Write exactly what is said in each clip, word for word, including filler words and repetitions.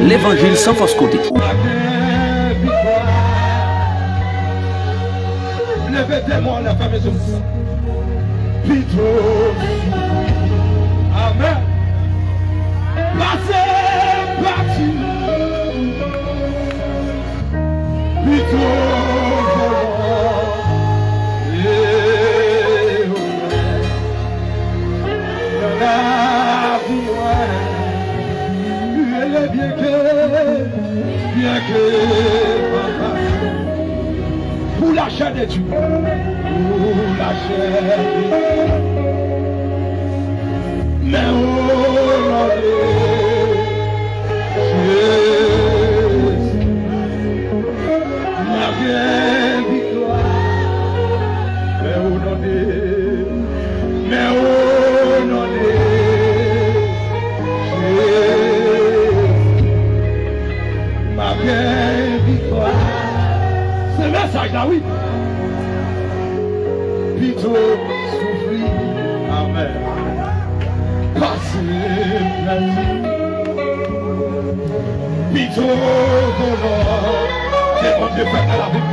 Levanjil san fòs kote. Leve de mò nan fè mezon. Pito. Amen. Pase pati. Pito vòlò. Nan lavi mwen. Rele byen ke, byen ke papa. Pour la chair détruite. Pour la chair détruite. Men o non de Jezi, m ap gen viktwa. Men o non de Men o non de Jezi, m ap gen viktwa. Se mesaj la, wi. Pito soufri, amen, pase plezi. Pito vòlò, ke Bondye fè nan lavi m.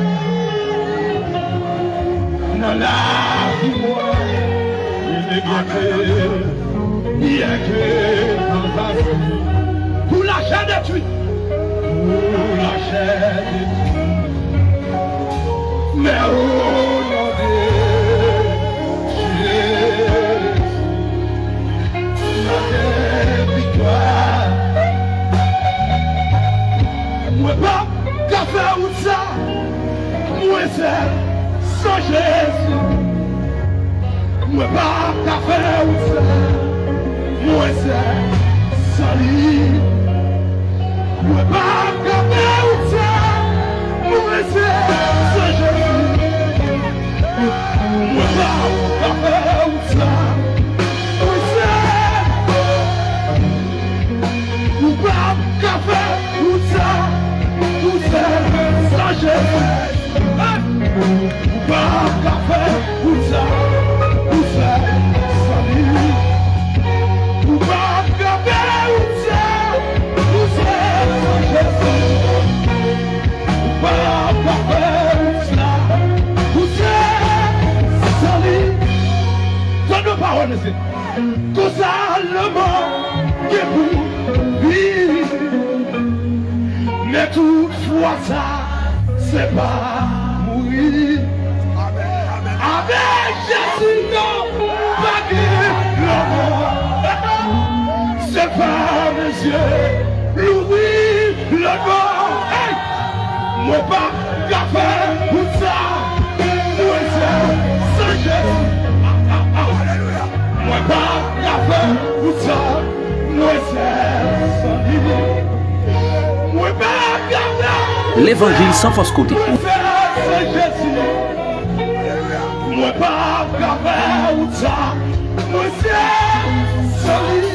Nan lavi mwen, li te byen klè, byen klè nan lavi. Pour la chair détruite. Pour la chair détruite. Men o non de Jezi, m ap gen viktwa. Mwen p ap ka fè wout sa mwen sèl san Jezi. Mwen p ap ka fè wout sa mwen sèl san li. Mwen p ap ka fè wout sa mwen sèl san Jezi. Mwen p ap ka fè wout sa mwen sèl. Ou p ap ka fè wout sa ou sèl san Jezi. Ou p ap ka fè wout sa ou sèl san li. Ou p ap ka fè wout sa ou sèl san Jezi. Ou p ap ka fè wout sa ou sèl san li. Tande pawòl, mesye. Konsa lanmò gen pou fini. Men tout fwa sa, se pa mouri. Avèk Jezi, non, pa gen lanmò. Se pa mesye louvri lanmò. Hey! Mwen p ap ka fè wout sa mwen sèl san Jezi. Ah, ah, ah. Mwen p ap ka fè wout sa mwen sèl san li. Mwen p ap ka fè wout sa Levanjil san fòs kote. Mwen sèl san Jezi. Mwen p ap ka fè wout sa mwen sèl san li.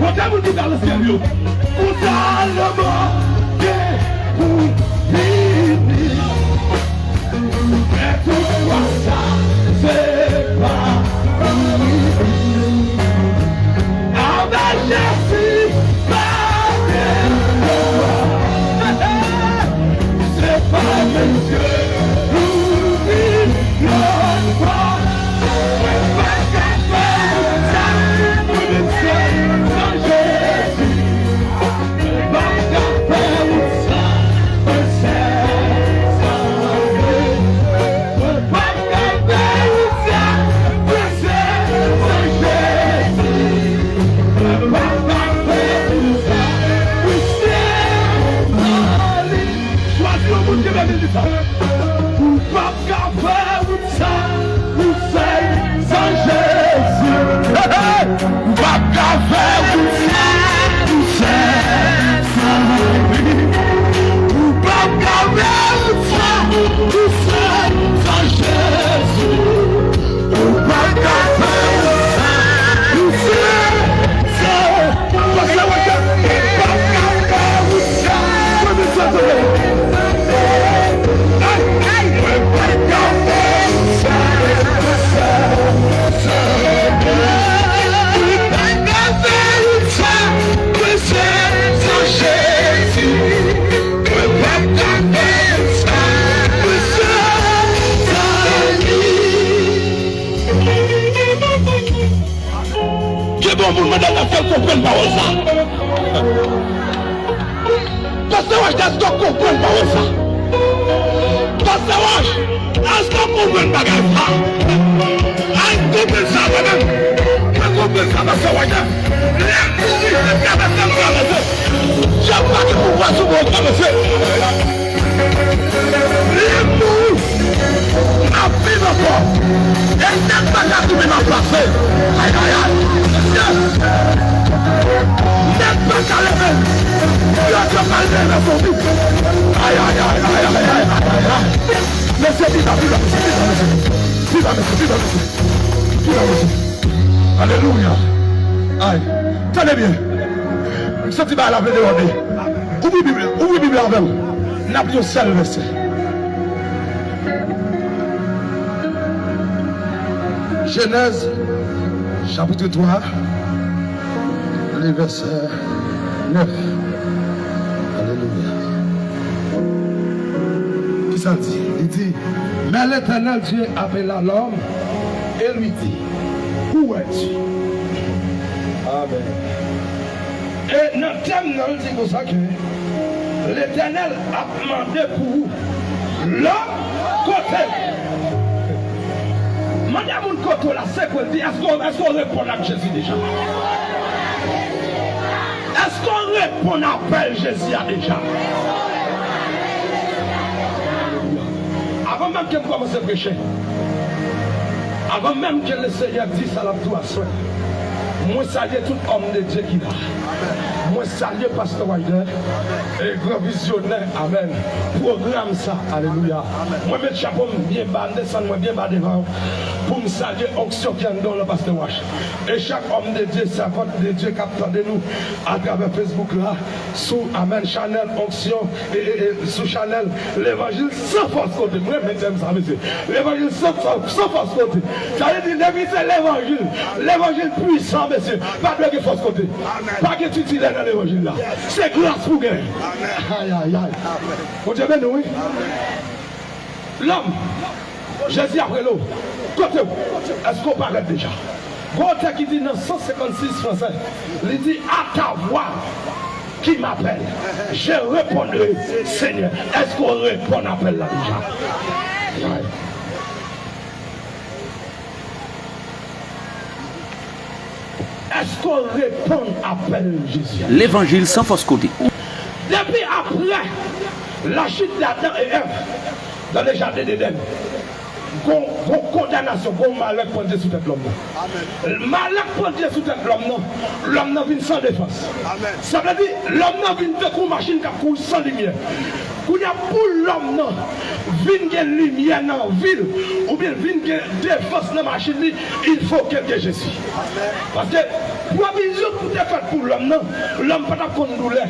Kote moun ki nan syèl yo? Konsa lanmò gen pou fini. Men tout fwa sa, se pa mouri. Avèk Jezi, pa gen lanmò. Se pa mesye louvri lanmò. Mwen pa ka fè sa, mwen menm sèl san Jezi. Mwen pa ka fè wout sa, mwen sèl san li. Mwen pa ka fè wout sa, mwen sèl san Jezi. Mwen pa ka fè wout sa, mwen sèl san li. Chwazi yon moun ki renmen li sa. Ou p ap ka fè wout sa ou sèl san Jezi. Hey, hey! Ou p ap ka fè wout sa ou sèl san li. Ou p ap ka fè wout sa ou sèl san Jezi. Ou p ap ka fè wout sa ou sèl san Pastè Walter, ou p ap ka fè wout sa. Mwen menm sèl san Jezi. Hey! Mande Bondye konprann pawòl sa. Pastè Wach, èske w konprann pawòl sa? Pastè Wach, èske w konprann bagay sa? Ay, konprann sa, mwen menm. Mwen konprann sa, Pastè Wach. Lè m mouri, m travèse, m travèse. Dyab pa gen pouvwa sou mwen, m travèse. Lè m mouri, m ap viv ankò. E nèg pa ka tounen m ap pase. Ay, ay, ay. Mesye. Nèg pa ka leve m. Yo, yo pa leve m. Ay, ay, ay. Mesye, viva, viva, mesye, viva, mesye. Viva, mesye, viva, mesye. Viva, mesye. Alelouya. Ay. Tande byen. M santi bagay la vle debòde. Ouvri Bib, ouvri Bib la avè m. N ap li yon sèl vèsè. Jenèz, chapit twa, li vèsè nèf. Alelouya. Kisa l di? Li di, Mais l'Éternel Dieu appela l'homme et lui dit, Où es-tu? Amen. E nan tèm nan, l di konsa ke Letènèl ap mande pou ou, lòm, kote? Mande a moun kote w la, se kwa l di, èske w, èske w reponn ak Jezi deja? Èske w reponn apèl Jezi a deja? Avan menm ke m kòmanse preche, avan menm ke Lesenyè di sa l ap di w aswè, mwen salye tout òm de Dye ki la. Mwen salye Pastè Wilder, e gran vizyonè, amèn, pwogram sa, alelouya. Mwen met chapo m byen ba, m desann mwen byen ba devan pou m salye onksyon ki anndan w lan, Pastè Wach. E chak òm de Dye, sèvant de Dye k ap tande nou atravè Facebook la, sou, amèn, chanèl onksyon, e, e, e, sou chanèl Levanjil san fòs kote. Mwen renmen tèm sa, mesye. Levanjil san, san, san fòs kote. Sa vle di, depi se levanjil, levanjil pwisan, mesye, pa dwe gen fòs kote. Pa gen titilè nan levanjil la. Se gras pou gen. Ay, ay, ay. Bondye beni w, wi. Lòm, Jezi ap rele w. Kote w? Èske w parèt deja? Gon otè ki di nan san senkant sis fransè, li di, À ta voix qui m'appelle, je répondrai, Seigneur. Èske w reponn apèl la deja? Èske w reponn apèl Jezi a? Levanjil san fòs kote. Depi aprè lachit de Adan e Èv nan le jaden Edenn, gon, gon kondanasyon, gon malè k pandye sou tèt lòm nan. Malè k pandye sou tèt lòm nan, lòm nan vin san defans. Sa vle di, lòm nan vin tankou yon machin k ap kouri san limyè. Kounye a, pou lòm nan vin gen limyè nan vi l, oubyen vin gen defans nan machin li, il faut ke l gen Jezi. Paske pwovizyon ki te fèt pou lòm nan, lòm pa t ap konn doulè,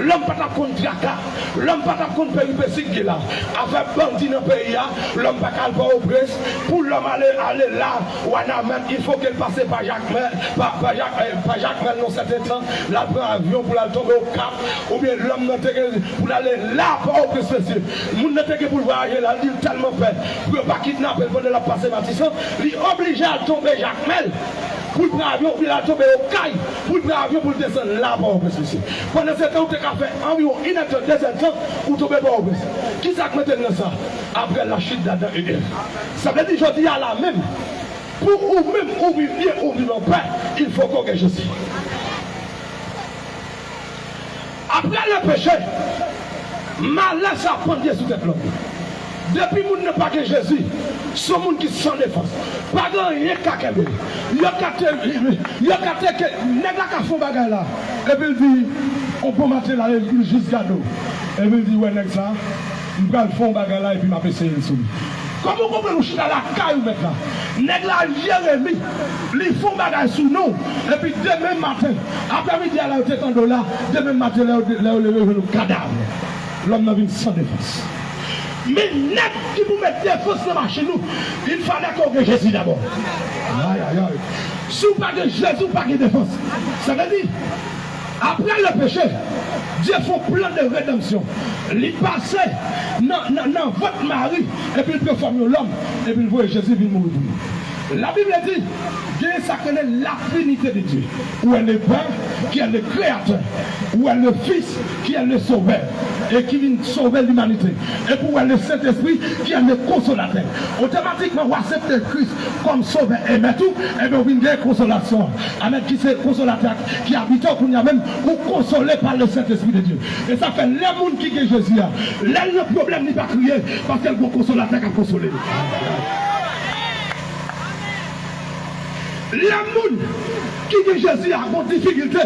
lòm pa t ap konn traka, lòm pa t ap konn peripesi k gen la. Afè bandi nan peyi a, lòm pa ka al Pòtoprens. Pou lòm ale, ale la, Wanament, il faut ke l pase pa Jakmèl, pa, pa Jak-, eh, pa Jakmèl nan sèten tan, l al pran avyon pou l al tonbe Okap, oubyen lòm nan te gen pou l ale la, Pòtoprens, mesye. Moun nan te gen pou l vwayaje la, l di l tèlman pè pou yo pa kidnape l pandan l ap pase Matisan, li oblije al tonbe Jakmèl pou l pran avyon, oubyen l al tonbe Okay pou l pran avyon pou l desann la, Pòtoprens, mesye. Pandan se tan, ou te ka fè anviwon inèdtan, dezèdtan, ou tonbe Pòtoprens. Kisa k mete l nan sa? Après la chute d'Adam et Èv. Sa vle di jodi a la menm, pou ou menm ou viv byen, ou viv anpè, il faut ke w gen Jezi. Après le péché, malè sa pandye sou tèt lòm. Depi moun nan pa gen Jezi, se yon moun ki san defans. Pa gen anyen k ka kenbe l. Yo ka te, yo ka te ke, nèg la ka fè yon bagay la. Epi l di, yon bon maten la, epi l jis gade w. Epi l di, wè nèg sa, m pral fè yon bagay la, epi m ap eseye l sou li. Kòman w konprann ou chita lakay ou mèt la? Nèg la al jere li, li fè yon bagay sou non w, epi demen maten, aprèmidi a la yo te tande w la, demen maten lè yo, lè yo leve yo jwenn ou kadav. Lòm nan vin san defans. Men nèg ki pou met defans nan machin ou, il fallait ke w gen Jezi dabò. Ay, ay, ay. Si w pa gen Jezi, w pa gen defans. Sa vle di, après le péché, Dye fè yon plan de rédemption. Li pase nan, nan, nan vant Mari, epi l pran fòm yon lòm, epi l voye Jezi vin mouri pou nou. La Bible dit, gen sa k rele la Trinité de Dieu. Ou est le Père, qui est le Créateur. Ou est le Fils, qui est le Sauveur, et qui vient sauver l'humanité. Et puis ou est le Saint-Esprit, qui est le Consolateur. Otomatikman, ou aksepte Kris kòm Sovè e Mèt ou, ebyen, ou vin gen konsolasyon. Amèn. Ki se Konsolatè a ki abite w kounye a menm, ou konsole pa le Saint-Esprit de Dieu. E sa fè lè moun ki gen Jezi a, lè l nan pwoblèm, li pa kriye, paske l gon Konsolatè k ap konsole l. Lè moun ki gen Jezi a gon difikilte,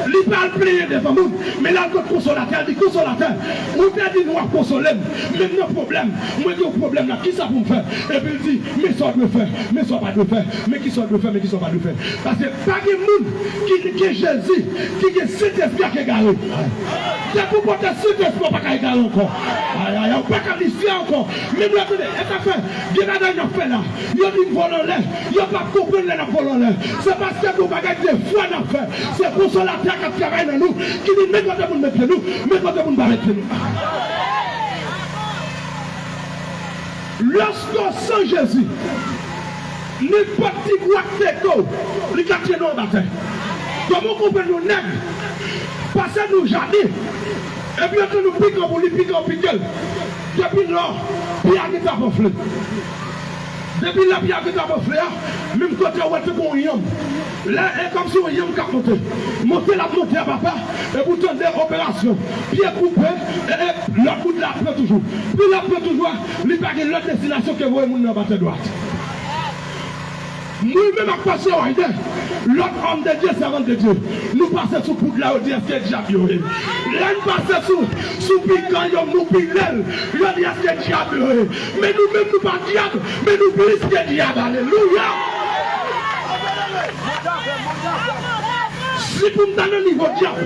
li pa al plenyen devan moun, men l al kot Konsolatè, l di, Konsolatè, ou te di nou ap konsole m, men m nan pwoblèm, mwen gen yon pwoblèm la, kisa pou m fè? Epi l di, men sa w dwe fè, men sa w pa dwe fè, men kisa w dwe fè, men kisa w pa dwe fè. Paske pa gen moun ki gen Jezi, ki gen Sentespri a k egare. Depi w pote Sentespri, w pa ka egare ankò. Ayayay, ou pa ka lise ankò. Menm lè, tande, e sa fè, gen bagay n ap fè la. Yo di m vole anlè, yo p ap konprann lè n ap vole anlè. Se paske gon bagay de fwa n ap fè. Se Konsolatè a k ap travay nan nou, ki di, men kote pou n met pye nou, men kote pou n pa met pye nou. Lòske w san Jezi, nenpòt ti bwa k teke w, li ka trennen w anba tè. Kòman w konprann yon nèg pase nou jaden, epi yo tann yon pikan pou li, pikan pike l? Depi lò, pye a gentan ap anfle. Depi lè pye a gentan ap anfle a, menm kote w wè tankou yon yanm. Lè, e kòmsi yon yanm k ap monte. Monte l ap monte a, papa, epi w tande operasyon. Pye koupe, e, e lòt bout la ap pran toujou. Pi l ap pran toujou a, li pa gen lòt destinasyon ke voye moun nan anba tè dwat. Mwen menm ak pastè Wayne, lòt òm de Dye, sèvant de Dye, nou pase sou poud la, yo di, èske dyab yo ye? Lè n pase sou, sou pikan yo, nou pile l, yo di, èske dyab yo ye? Men nou menm, nou pa dyab, men nou plis ke dyab. Alelouya! Si pou m ta nan nivo dyab,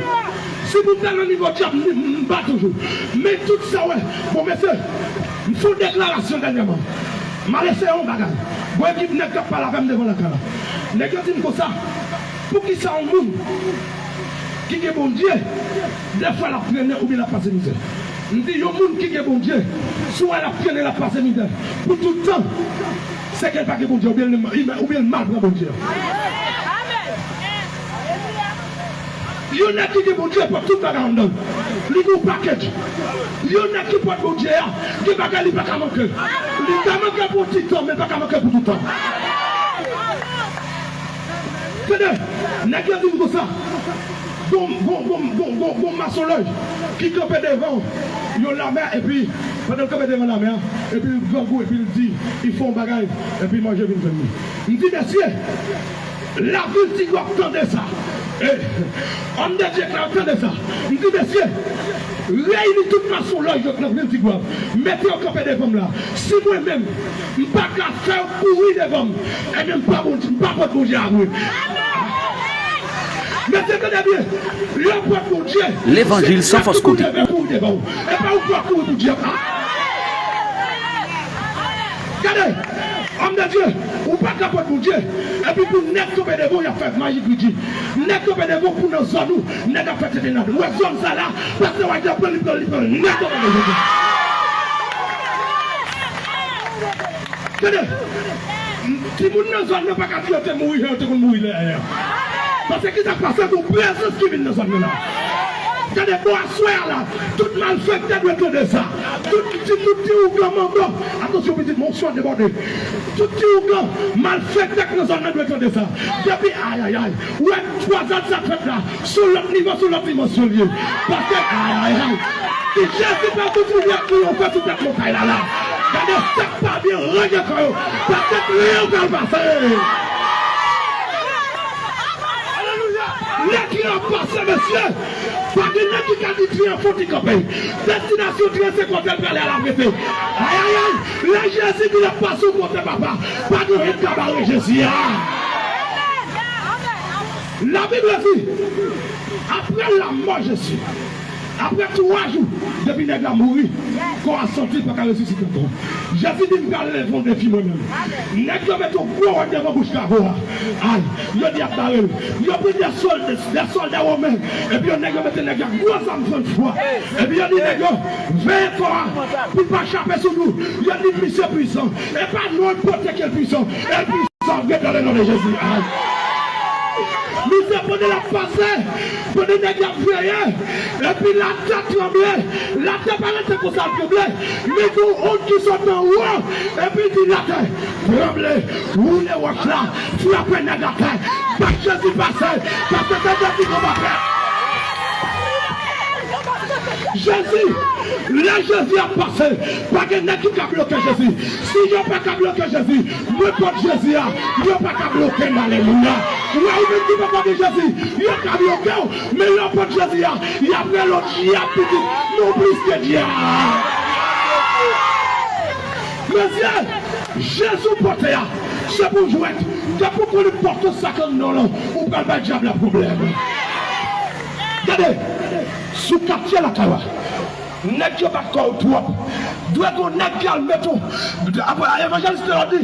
si pou m ta nan nivo dyab, m, m, m pa toujou. Men tout sa w wè, bon, mesye, m fè yon deklarasyon dènyèman. M al eseye yon bagay. Gon ekip nèg k ap pale avè m devan lakay la. Nèg yo di m konsa, poukisa yon moun ki gen Bondye, dèfwa l ap trennen oubyen l ap pase mizè? M di, yon moun ki gen Bondye, si w wè l ap trennen, l ap pase mizè pou tout tan, se ke l pa gen Bondye, oubyen l, oubyen l mal pran Bondye. Yon nèg ki gen Bondye pot tout bagay anndan l. Li gen yon package. Yon nèg ki pot Bondye a, gen bagay li pa ka manke. Li ka manke pou yon ti tan, men l pa ka manke pou tout tan. Tande, nèg yo di m konsa, gon, gon, gon masonlòj ki kanpe devan yon lamè, epi pandan l kanpe devan lamè a, epi l grangou, epi l di, li fè yon bagay, epi manje vin jwenn li. M di, mesye, lavil Tigwav tande sa. E, òm de Dye Claude tande sa. M di, mesye, reyini tout masonlòj yo k nan vil Tigwav. Mete yo kanpe devan m la. Si mwen menm, m pa ka fè yo kouri devan m, ebyen, m pa Bondye, m pa pot Bondye a vre. Mesye, tande byen. Lè w pot Bondye, levanjil san fòs kote. Kouri devan w. E pa ou k ap kouri pou dyab la. Gade, òm de Dye, ou pa ka pot Bondye, epi pou nèg kanpe devan w, y ap fè maji griji. Nèg kanpe devan w pou nan zòn ou, nèg ap fè tete nan. Ou wè zòn sa la, pastè Wayne pran li, pran li, pran li, nèg kanpe devan w. Tande, timoun nan zòn nan pa ka di yo te mouri jan yo te konn mouri lè yè a. Paske kisa k pase? Gon prezans ki vin nan zòn nan la. Tande, bon, aswè a la, tout malfektè dwe tande sa. Tout ti, tout ti ougan mango. Atansyon, pitit, men onksyon an debòde. Tout ti ougan malfektè k nan zòn nan dwe tande sa. Depi, ayayay, ou wè twazad sa k fèt la, sou lòt nivo, sou lòt dimansyon l ye. Paske, ayayay, si Jezi pa kontinye ak nou, yo fè sou tèt montay la, la. Gade sa k pa byen, ranje kò yo. Paske tren an pral pase. Alelouya! Lè tren an pase, mesye, pa gen nèg ki ka di tren an fouti kanpe. Destinasyon tren se kote l prale a l ap rete. Ayayay! Lè Jezi di l ap pase yon kote, papa, pa gen anyen k ka bare Jezi a. Labib di, apre lanmò Jezi, apre twa jou depi nèg la mouri, kò a santi l pa ka resisite ankò. Jezi di, m pral leve yon defi mwen menm. Nèg yo mete yon gwo wòch devan bouch kavo a. Ay, yo di y ap bare l. Yo pran de sòl-, de sòlda women, epi yo nèg yo mete nèg yo ak gwo zam franchwa. Epi yo di nèg yo, veye kò a, pou l pa chape sou nou. Yo di misye pwisan. E pa nenpòt ki l pwisan. E l pwisan. Ap gen dans le nom de Jésus. Ay. Misye pandan l ap pase, pandan nèg y ap veye, epi latè tranble, latè pa rete konsa l tranble, men gon ond ki sot anwo, epi l di latè, tranble, woule wòch la, frape nèg atè, bat Jezi pase, paske se Jezi ki konbate. Jezi, lè Jezi ap pase, pa gen nèg ki ka bloke Jezi. Si yo pa ka bloke Jezi, mwen pot Jezi a, yo pa ka bloke m, alelouya. Ou wè, ou menm ki poko gen Jezi, yo ka bloke w, men lè w pot Jezi a, y ap rele w dyab pitit, non plis ke dyab. Mesye, Jezi w pote a, se pou jwèt, depi w konn enpòtans sa k anndan w lan, ou pral bay dyab la pwoblèm. Gade, sou katye lakay w la, nèg yo bat kò yo twòp. Dwe gon nèg ki al met ou. Apre, evanjelis te di,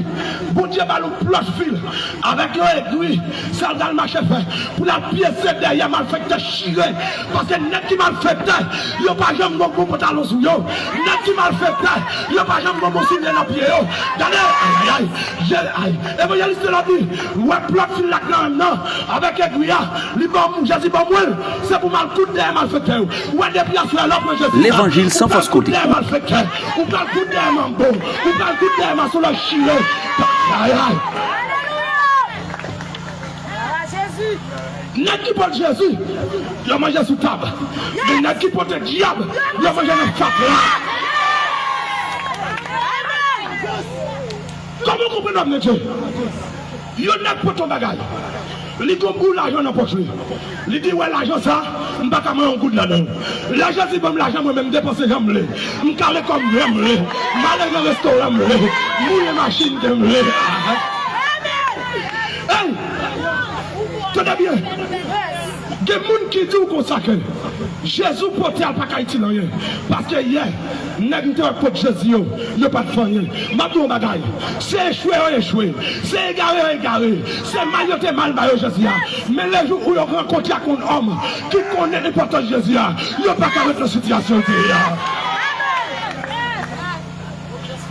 Bondye ba l yon plòt fil avèk yon egwi, sa l t al mache fè, pou l al pyese dèyè malfektè chire. Paske nèg ki malfektè, yo pa janm gon bon pantalon sou yo. Nèg ki malfektè, yo pa janm gon bon soulye nan pye yo. Gade, ay, ay, ay, je, ay. Evanjelis te di, wè plòt fil la k nan men m nan, avèk egwi a, li ban m, Jezi ban mwen l, se pou m al koud dèyè malfektè yo. Ou wè depi aswè lè w pran Jezi sa, levanjil san fòs kote. Ou pral koud dèyè malfektè, ou pral koud dèyè manbo, ou pral koud dèyè masolòy chire. Ay, ay. Nèg ki pote Jezi, yo manje sou tab. Men nèg ki pote dyab, yo manje nan fatra. Kòman w konprann w ap manje? Yon nèg pote yon bagay. Li gon boul lajan nan pòch li. Li di, wè lajan sa, m pa ka manyen yon goud ladan l. Lè Jezi ban m lajan, mwen menm m depanse jan m vle. M kale kò m jan m vle. M ale nan restoran m vle. M mouye machin ke m vle. Hey! Tande byen. Gen moun ki di w konsa ke Jezi w pote a l pa ka itil anyen. Paske yè, nèg m te wè k pot Jezi yo, yo pa t fè anyen. M ap di w yon bagay. Se echwe yo echwe. Se egare yo egare. Se mal yo te mal ba yo Jezi a. Men lejou ou yo rankontre ak yon òm ki konnen enpòtans Jezi a, yo pa ka ret nan sitiyasyon yo te ye a.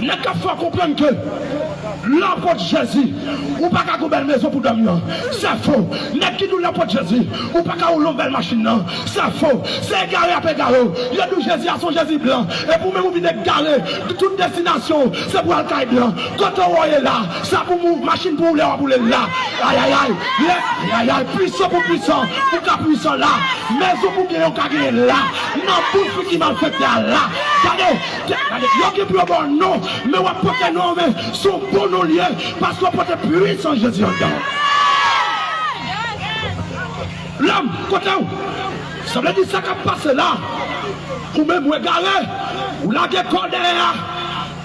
Nèg k ap fè w konprann ke lè w pot Jezi, ou pa ka gon bèl mezon pou dòmi an. Se fo. Nèg ki di w lè w pot Jezi, ou pa ka woule yon bèl machin nan. Se fo. Se egare y ap egare w. Yo di w Jezi a se yon Jezi blan. Epi ou menm ou vin egare. Tout destinasyon w, se pou al kay blan. Kote w ye la, sa pou mou, machin pou woule, w ap woule la. Ayayay. Lè, ayayay. Pwisan pou pwisan, ou ka pwisan la. Mezon pou genyen, ou ka genyen la. Nan bouch fi ki malfektè a la. Gade, gade, yo gen pou yo ba w non, men w ap pote non, men se yon bon non l ye, paske w pote pwisans Jezi anndan w. Lòm, kote w? Sa vle di sa k ap pase la. Ou menm, w egare, ou lage kò w dèyè a.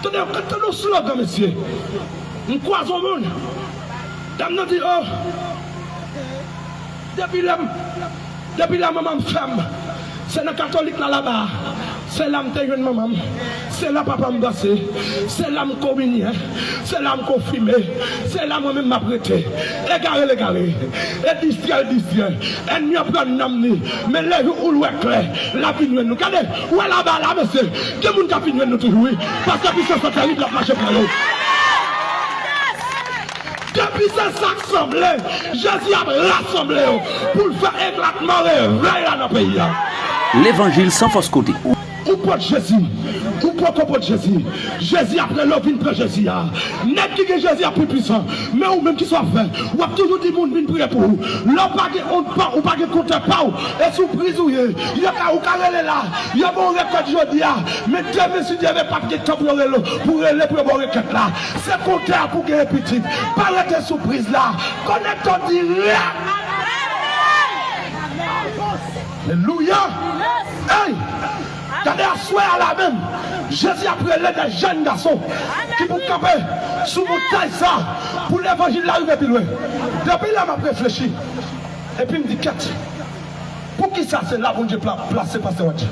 Tande, tande yon slogan, mesye. M kwaze yon moun. Dam nan di, oh, depi lè m, depi lè manman m fè m, se nan katolik la laba a. Se la m te jwenn manman m. Se la papa m danse. Se la m kominye. Se la m konfime. Se la mwen menm m ap rete. Egare l egare. E distrè l distrè. Ènmi an pran nanm li. Men lejou ou l wè klè, l ap vin jwenn nou. Gade, ou wè laba la, mesye. Gen moun k ap vin jwenn nou toujou, wi. Paske pwisans lan terib, l ap mache pran yo. Depi se sa k sanble, Jezi ap rasanble yo pou l fè eklatman revèy la nan peyi a. Levanjil san fòs kote. Ou pot Jezi, ou poko pot Jezi. Jezi ap rele w vin pran Jezi a. Nèg ki gen Jezi a pi pwisan. Men ou menm, kisa w ap fè? W ap toujou di moun vin priye pou ou. Lè w pa gen kont pa w, ou pa gen kontè pa w, e sou priz ou ye. Yo ka, ou ka rele la. Yo ba w rekòt jodi a. Men demen, si Dye vle, p ap gen tan pou yo rele, pou rele pou yo ba w rekèt la. Se kontè a pou genyen pitit. Pa rete sou priz la. Konekte w dirèk. Alelouya. Hey! Gade aswè a la menm. Jezi ap rele de jèn gason ki pou kanpe sou montay sa pou levanjil la rive pi lwen. Depi lè m ap reflechi, epi m di, kèt, poukisa se la Bondye pla-, plase pastè Wadji?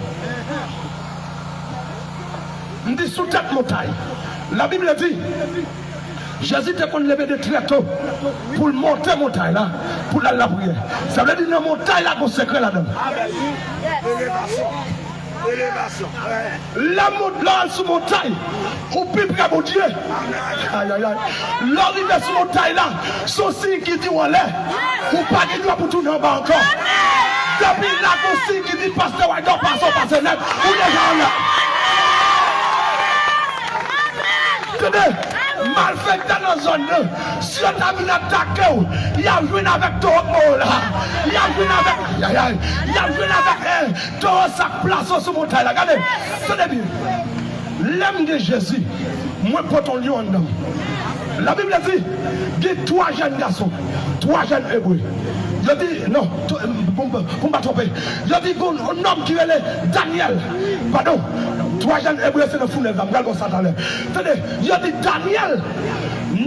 M di sou tèt montay. Labib la di, Jezi te konn leve de trè to pou l monte montay la, pou l al lapriyè. Sa vle di nan montay la, gon sekrè ladan l. Lè moun, lè w al sou montay, ou pi pre Bondye. Ayayay. Lè w rive sou montay la, se yon siy ki di w anlè. Ou pa gen dwa pou tounen anba ankò. Depi la, gon siy ki di pastè Wilder pase, w pase nèt, ou deja anlè. Tande, malfektè nan zòn nan, si yo ta vin atake w, y ap jwenn avèk towo k mò la. Y ap jwenn avèk, ayayay, y ap jwenn avèk, eh, towo sa k plase w sou montay la. Gade, tande byen. Lè m gen Jezi, mwen pote yon lyon anndan m. Labib la di, gen twa jèn gason, twa jèn Ebre. Yo di, non, to-, pou m, pou m pa twonpe. Yo di, gon yon nonm ki rele Danyèl. Padon, twa jèn Ebre se nan founèv la, m pral ba w sa talè. Tande, yo di Danyèl,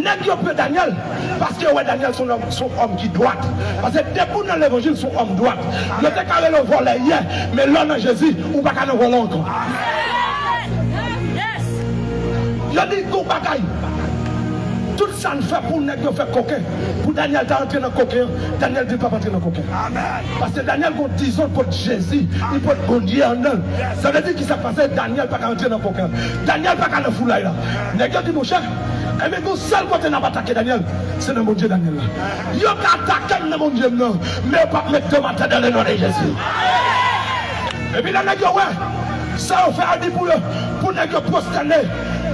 nèg yo pè Danyèl, paske yo wè Danyèl se yon nonm, se yon òm ki dwat. Paske depi w nan levanjil, se yon òm dwat. Yo te ka rele w vòlè yè, men lè w nan Jezi, ou pa ka nan vòlè ankò. Yo di gon bagay. Tout sa n fè pou nèg yo fè koken, pou Danyèl ta rantre nan koken an, Danyèl di l p ap rantre nan koken. Paske Danyèl gon dizon l pot Jezi, li pot Bondye anndan l. Sa vle di ki sa k pase? Danyèl pa ka rantre nan koken an. Danyèl pa ka nan foulay la. Nèg yo di, monchè, enben gon sèl kote n ap atake Danyèl, se nan Bondye Danyèl la. Yo ka atake m nan Bondye m nan, men yo p ap met do m atè dans le nom de Jésus. Epi lè nèg yo wè sa yo fè a, di pou yo, pou nèg yo pwostène,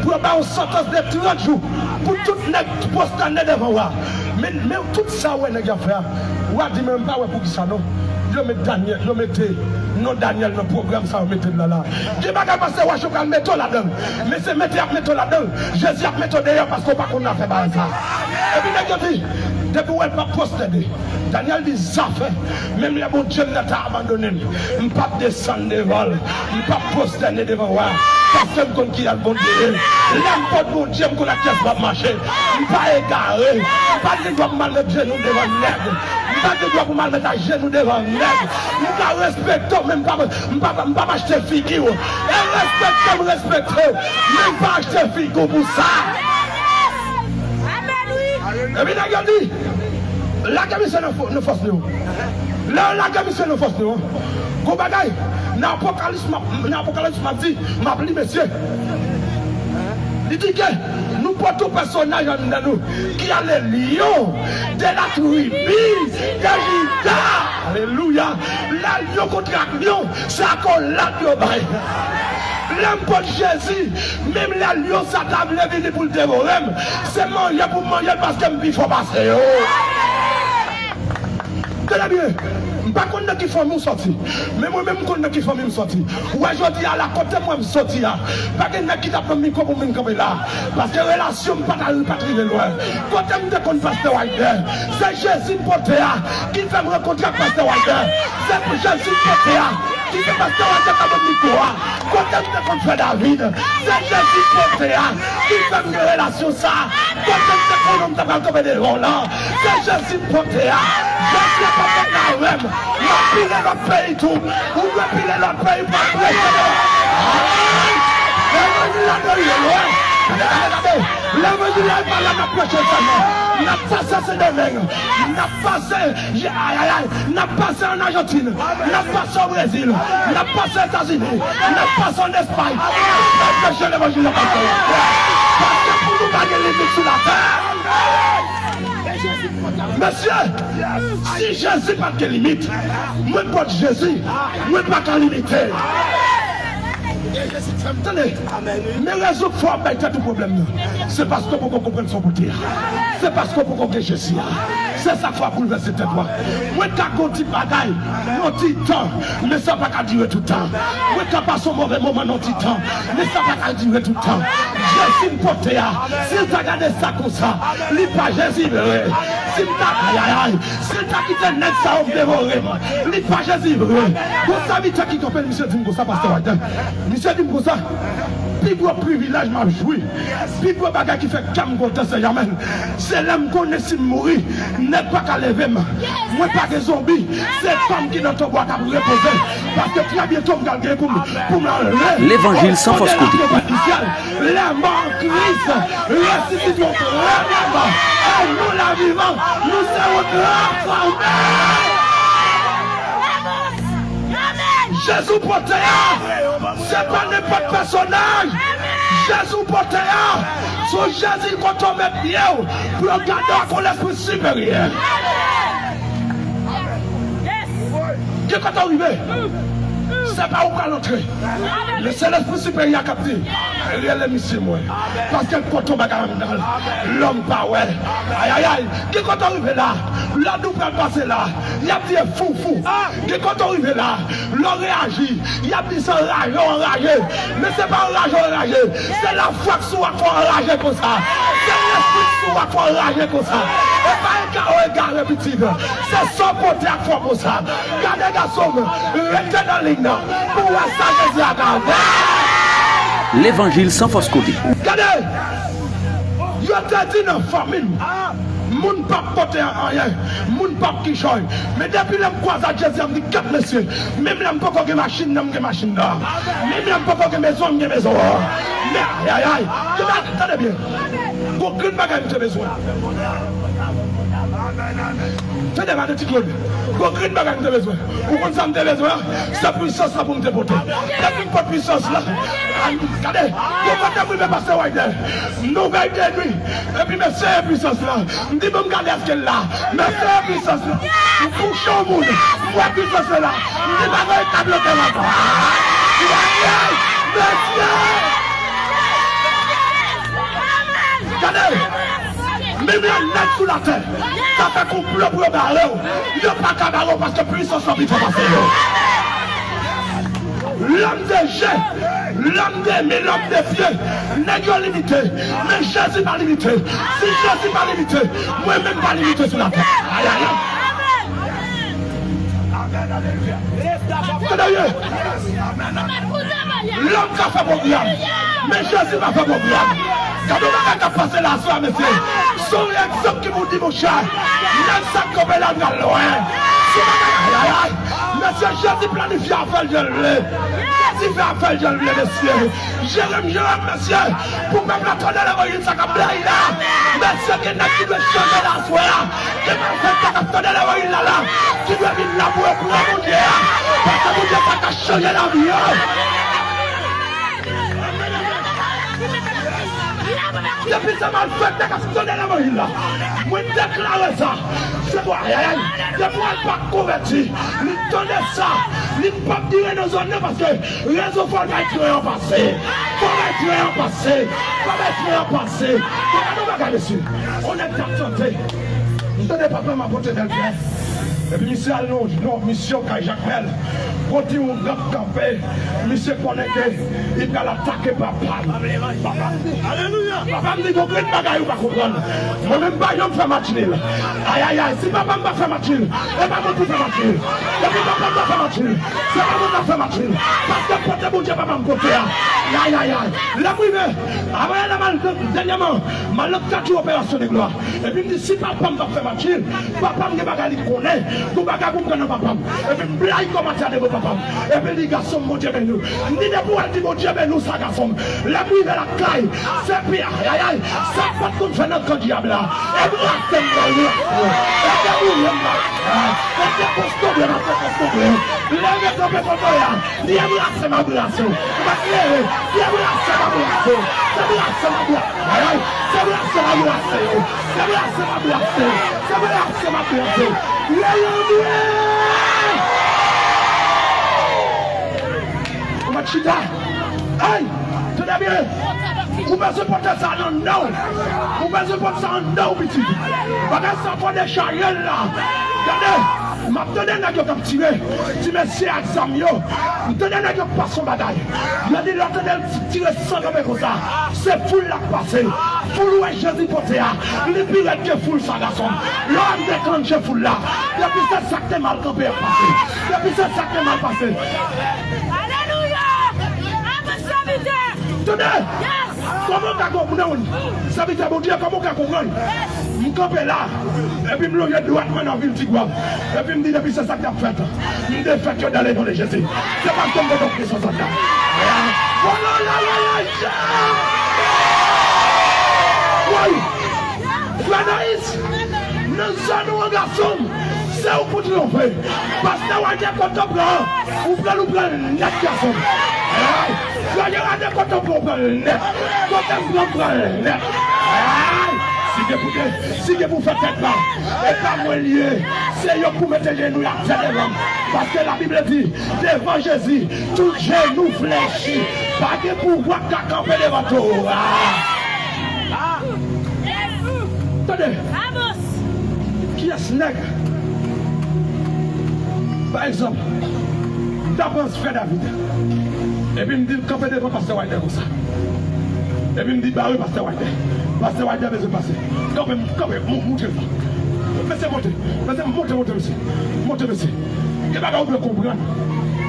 pou yo ba yon santans de trant jou, pou tout nèg pwostène devan wa. Men, men tout sa w wè nèg yo ap fè a, wa di, men m pa wè poukisa non. Yo met Danyèl, yo mete non Danyèl nan pwogram sa yo mete l la la. Gen bagay pastè Wachon pral mete w ladan l. Men se mete y ap mete w ladan l. Jezi ap mete w deyò paske w pa konn afè bagay sa. Epi nèg yo di, depi w wè l p ap pwostène. Danyèl di, zafè, menm lè Bondye m nan ta abandone m, m p ap desann devan l, m p ap pwostène devan wa, paske m konn kiyès Bondye ye. Lè m pot Bondye, m konn ak kiyès m ap mache. M pa egare, m pa gen dwa pou m al met jenou m devan nèg. M pa gen dwa pou m al met ajenou devan nèg. M ka respekte w, men m pa, m pa, m p ap achte figi w. E respekte m respekte w, men m pa achte figi w pou sa. Epi nèg yo di, lage misye nan fò-, nan fòs nou yo. Lè yo lage misye nan fòs nou yo, gon bagay, nan Apokalis, m ap, nan Apokalis, m ap di, m ap li mesye. Li di ke nou pote yon pèsonaj anndan nou ki a le lion de la tribu de Juda. Alelouya. Lè lyon kontre ak lyon, se akolad yo bay. Lè m pot Jezi, menm lè lyon sa ta vle vini pou l devore m, se manje pou m manje l paske m pi fò pase yo. Tande byen, m pa konn nan ki fanmi w sòti, men mwen menm m konn nan ki fanmi m sòti. Ou wè jodi a la, kote mwen m sòti a, pa gen nèg ki t ap ban m mikwo pou m vin kanpe la, paske relasyon m pa t al, pa t rive lwen. Kote m te konn pastè Wilder, se Jezi m pote a ki fè m rankontre ak pastè Wilder. Se Jezi m pote a ki fè pastè Wilder ta ban m mikwo a. Kote m te konn frè David, se Jezi m pote a ki fè m gen relasyon sa a. Kote m te konnen m ta pral kanpe devan w lan, se Jezi m pote a. Jezi ap ap avè m. M ap pile lòt peyi tou. Ou dwe pile lòt peyi pou ap preche devan. Levanjil la dèyè lwen. Levanjil la pa la n ap preche sèlman. N ap pase Sendomeng. N ap pase Je-, ayayay, n ap pase ann Ajantin, n ap pase o Brezil, n ap pase Etazini, n ap pase ann Espay, n ap preche levanjil nan pastè Wilder. Paske pou nou pa gen limit sou latè. Mesye, si Jezi pa t gen limit, mwen pot Jezi, mwen pa ka limite. Tande, men rezon k fè w ap bay tèt ou pwoblèm nan, se paske w poko konprann sa w pote a. Se paske w poko gen Jezi a. Se sa k fè w ap boulvèse tèt ou a. Mwen ka gon ti bagay, yon ti tan, men sa pa ka dire tout tan. Mwen ka pase yon move moman nan yon ti tan, men sa pa ka dire tout tan. Jezi m pote a, si l ta gade sa konsa, li pa Jezi vre. Si m ta, ayayay, si l ta kite nèg sa yo devore m, li pa Jezi vre. Gon sèvitè ki kanpe l, misye di m konsa, pastè Wilder. Misye di m konsa, pi gwo privilèj m ap jwi, pi gwo bagay ki fè kè m kontan, se jamè. Se lè m konnen si m mouri, nèg pa ka leve m. Mwen pa gen zonbi, se kò m ki nan tonbo a k ap repoze. Paske trè byento m pral gen pou m, pou m anleve. Levanjil san fòs kote. Lè mò an Kris resisite yon trè byento, e nou la vivan, nou se yon gran fanmi. Jezi w pote a, se pa nenpòt pèsonaj. Jezi w pote a, se yon Jezi kote w met pye w pou yo gade w ak yon lespri siperyè. Gen kote w rive, se pa ou pral antre, men se lespri siperyè k ap di, rele misye mwen, paske l pote yon bagay anndan l, lòm pa wè. Ayayay, gen kote w rive la, lòd ou pral pase la, y ap di e fou, fou. Gen kote w rive la, lè w reyaji, y ap di se anraje w anraje. Men se pa anraje w anraje. Se lafwa k sou w ak fè w anraje konsa. Se lespri k sou w ak fè w anraje konsa. E pa ega w egare pitit. Se sa w pote ak fè w konsa. Gade gason m, rete nan liy nan pou w wè sa Jezi a ka fè. Levanjil san fòs kote. Gade, yo te di nan fanmi m, moun p ap pote anyen, moun p ap kichòy. Men depi lè m kwaze ak Jezi a, m di, gad mesye, menm lè m poko gen machin nan, m gen machin nan. Menm lè m poko gen mezon, m gen mezon an. Men ayayay, tande, tande byen. Gon grenn bagay m te bezwen. Tande, madan Ti Claude. Gon grenn bagay m te bezwen. Ou konn sa m te bezwen an? Se pwisans lan pou m te pote. Depi m pot pwisans lan, gade, gon kote m rive, pastè Wayder. Nou vèy de nwi. Epi m eseye pwisans lan. M di, bon, m gade èske l la. M eseye pwisans lan. M kouche yon moun. M wè pwisans lan la. M di, bagay ta bloke m ankò. Ayayay! Mesye! Gade! Menm lè nèg sou latè ta fè konplo pou yo bare w, yo pa ka bare w paske pwisans lan pi fò pase yo. Lòm de je, lòm de men, lòm de pye, nèg yo limite, men Jezi pa limite. Si Jezi pa limite, mwen menm pa limite sou latè. Ayayay. Tande byen. Lòm ka fè pwogram, men Jezi pa fè pwogram. Gade yon bagay k ap pase la aswè a, mesye. Se yon egzanp ki pou di, monchè, nèg sa k kanpe la, l pral lwen. Se bagay, ayayay. Mesye, Jezi planifye afè l jan l vle. Jezi fè afè l jan l vle, mesye. Jere m, jere m, mesye. Pou pèp la tande levanjil sa k ap blayi la. Mesye, gen nèg ki dwe chanje la aswè a. Gen malfektè k ap tande levanjil la la, ki dwe vin la pou yo pran Bondye a. Paske Bondye sa ka chanje lavi yo. Depi se malfektè k ap tande levanjil la, mwen deklare sa. Se pou, ayayay, depi w al pa konvèti, li tande sa, li p ap dire nan zòn nan paske Rezon fò bay tren an pase. Fò bay tren an pase. Fò bay tren an pase. Fò gade yon bagay, mesye. On nèg t ap chante. M tande papa m ap pote bèl flè. Epi misye al nan, nan misyon kay Jakmèl. Gon timoun k ap kanpe. Misye konnen ke li pral atake papa m. Papa m di, alelouya. Papa m di, gon grenn bagay ou pa konprann. Mwen menm m pa janm fè match nil. Ayayay, si papa m pa fè match nil, e pa mwen pou fè match nil. Depi papa m pa fè match nil, se pa mwen k ap fè match nil. Paske pote Bondye papa m pote a. Ayayay. Lè m rive, apre lè m al, dènyèman, m al nan kat jou operasyon de glwa. Epi m di, si papa m p ap fè match nil, papa m gen bagay li konnen, gon bagay pou m pran nan papa m. Epi m blayi kòmanse a devan papa m. Epi li, gason m, Bondye beni w. M di, depi w al di Bondye beni w sa, gason m. Lè m rive lakay, se pi, ayayay, sa m pa t konn fè nan kan dyab la. E brase m, brase m. E deboule m, brase m. E dekontonbre m, ap dekontonbre. Leve kanpe kote w ye a. Di, e brase m, ap brase w. Ou pa t leve. Di, e brase m, ap brase w. Se brase m, ap brase w. Ayay. Se brase m, ap brase w. Se brase m, ap brase w. Se brase m, ap brase w. Levanjil! Ou mèt chita. Ay! Tande byen. Ou bezwen pote sa nan non. Ou bezwen pote sa nan non, pitit. Bagay sa fò dechaje l la. Gade, m ap tande nèg yo k ap tire. Ti mesye ak zam yo. M tande nèg yo k pase yon bagay. Yo di lè w tande l tire san kanpe konsa. Se foul la k pase. Foul ou wè Jezi pote a. Li pi rèd ke foul sa, gason m. Lè w ap deklanche foul la. Depi se sa k te mal kanpe ap pase. Depi se sa k te mal pase. Alelouya! Avan sèvitè! Tande! Yes! Kòman w ka konprann? Sèvitè Bondye, kòman w ka konprann? Yes! M kanpe la, epi m lonje dwat mwen nan vil Tigwav. Epi m di, depi se sa k t ap fèt, m defèt yo dans le nom de Jésus. Se paske m te donk pwisans an. Oh la la la la! Woy! Frè Nayis, nan zòn ou an, gason m, Se ou pou triyonfe. Pastè Walter, kote w pran, ou pran, ou pran nèt, gason. Ay, Frè Gerard, kote w pran, ou pran nèt. Kote m pran, m pran nèt. Ay, si gen pou de, si gen pou fè tèt ba, e pa mwen l ye. Se yo pou mete jenou y ap fè devan m. Paske Labib di, devan Jezi, tout jenou flechi. Pa gen pouvwa k ka kanpe devan towo a. Tande. Kiyès nèg, pa egzanp, m ta pran frè David, epi m di l kanpe devan pastè Walter konsa, epi m di bare pastè Walter, pastè Walter bezwen pase, kanpe, kanpe, mou- moute l la, mesye monte, mesye monte, monte mesye, monte mesye, gen bagay ou dwe konprann,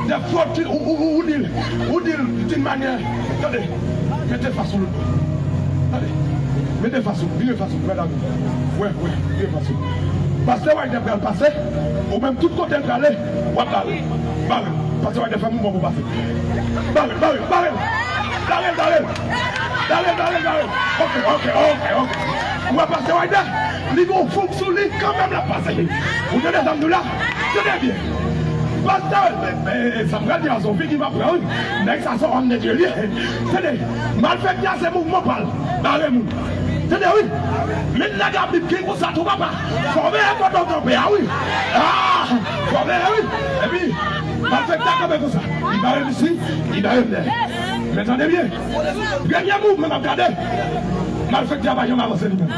dèfwa ou, ou, ou, ou di l, ou di l d'une manière, tande, mete fas ou, tande, mete fas ou, vire fas ou, frè David, wè, wè, vire fas ou, pastè Walter pral pase, ou menm tout kote l prale, w ap bare, bare, pastè Walter fè mouvman pou pase, bare, bare, bare, bare, bare, bare, bare, bare, bare, ok, ok, ok, ok, ou wè pastè Walter, li gon fouk sou li, kanmenm l ap pase, ou tande sa m di w la, tande byen, pastè, e, e, sa m pral di a se yon figi m ap pran wi, nèg sa se yon òm de Dye li ye, tande, malfektè a se mouvman pa l, bare moun. Tande wi. Men nèg la bib gen konsa tou papa. Fòme e kote w kanpe a wi. Ah, fòme e wi. Epi malfektè a kanpe konsa. Li bare m isi, li bare m dèyè. Men tande byen. Premye mouvman m ap gade. Malfektè a pa janm avanse li menm.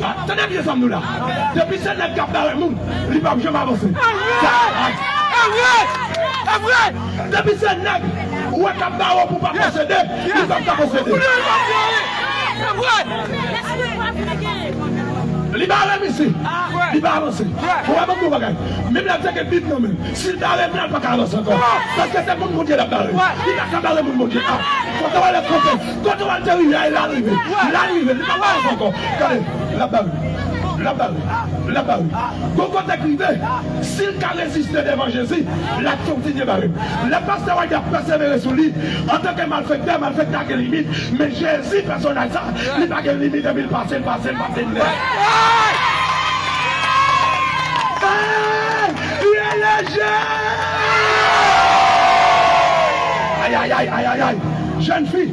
Ah, tande byen sa m di w la. Depi se nèg k ap bare moun, li p ap janm avanse. Sa, ah. Depi se nèg ou wè k ap bare w pou pa posede, li p ap ka posede. Li bare m isi. Li pa avanse. Ou wè ban m di w bagay. Menm lè l te gen bib nan men l, si l bare m la, l pa ka avanse ankò. Paske se moun Bondye l ap bare. Li pa ka bare moun Bondye. Ah, kote w ale kanpe, kote w al te rive a, l al rive. L al rive. Li pa ka avanse ankò. Gade, l ap bare. L ap bare. L ap bare. Gon kote k rive. Si l ka reziste devan Jezi, l ap kontinye bare. Lè pastè Walter ap pèsevere sou li, antanke malfektè, malfektè a gen limit. Men Jezi, pèsonaj sa, li pa gen limit, epi l pase, l pase, l pase, l nèt. Hey! Li rele Jezi! Ay, ay, ay, ay, ay, ay. Jèn fi,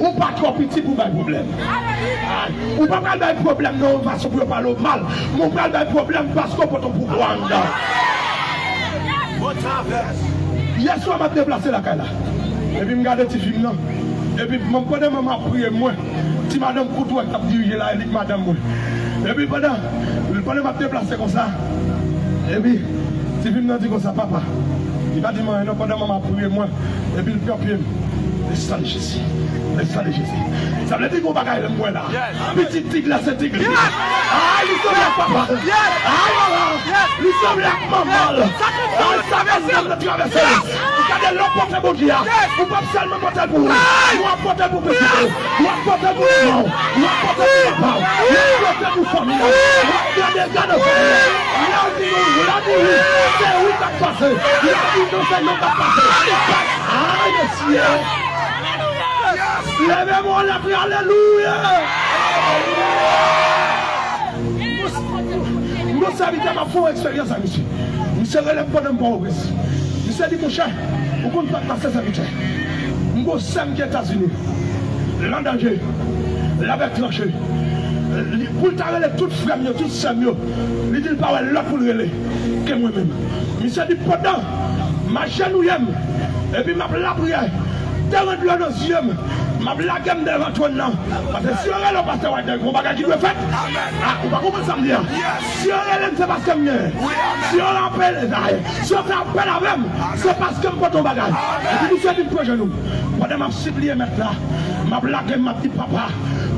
ou pa twò piti pou bay pwoblèm. Ay, ou pa pral bay pwoblèm nan yon fason pou yo pale w mal. Men ou pral bay pwoblèm paske w pote yon pouvwa anndan. Yè swa m ap deplase lakay la. Epi m gade ti fi m nan. Epi m, pandan manman ap priye mwen, ti madanm kout wè k ap dirije la, e li k madanm mwen. Epi pandan, pandan m ap deplase konsa, epi ti fi m nan di konsa, papa. Li pa di m anyen non, pandan manman ap priye mwen, epi l pran pye m. Desann Jezi. Desann Jezi. Sa vle di gon bagay lè m wè la. Pitit tig la se tig li. Ay, li sanble ak papa l. Ay, manman. Li sanble ak manman l. Ay, sa fè zanm nan travèse l. Ou gade lè w pote Bondye a. Ou p ap sèlman pote l pou ou. Ou ap pote l pou pitit ou. Ou ap pote l pou manman w. Ou ap pote l pou papa w. Ou ap pote l pou fanmi w. Ou ap gade, gade fanmi w. Lè w di nou, lè w di wi, se wi k ap pase. Lè w di non, se non k ap pase. Ay, mesye. Leve men w la, kriye alelouya. M gon sèvitè m ap fè yon eksperyans ak misye. Misye rele m pandan m Pòtoprens. Misye di, monchè, ou konn sa k pase sèvitè? M gon sè m ki Etazini. L an danje. L avèk tranche. Li, pou l ta rele tout frè m yo, tout sè m yo, li di l pa wè lòt pou l rele ke mwen menm. Misye di, pandan m ajenouye m, epi m ap lapriyè, dlo nan zye m, m ap lage m devan twòn nan. Paske si yo rele w pastè Walter, gon bagay ki dwe fèt. Ah, ou pa konprann sa m di a? Si yo rele m, se paske m genyen. Si yo rapele, si yo fè apèl avè m, se paske m pote yon bagay. Epi misye di m pran jenou. Pandan m ap sipliye Mèt la, m ap lage m, m ap di, papa,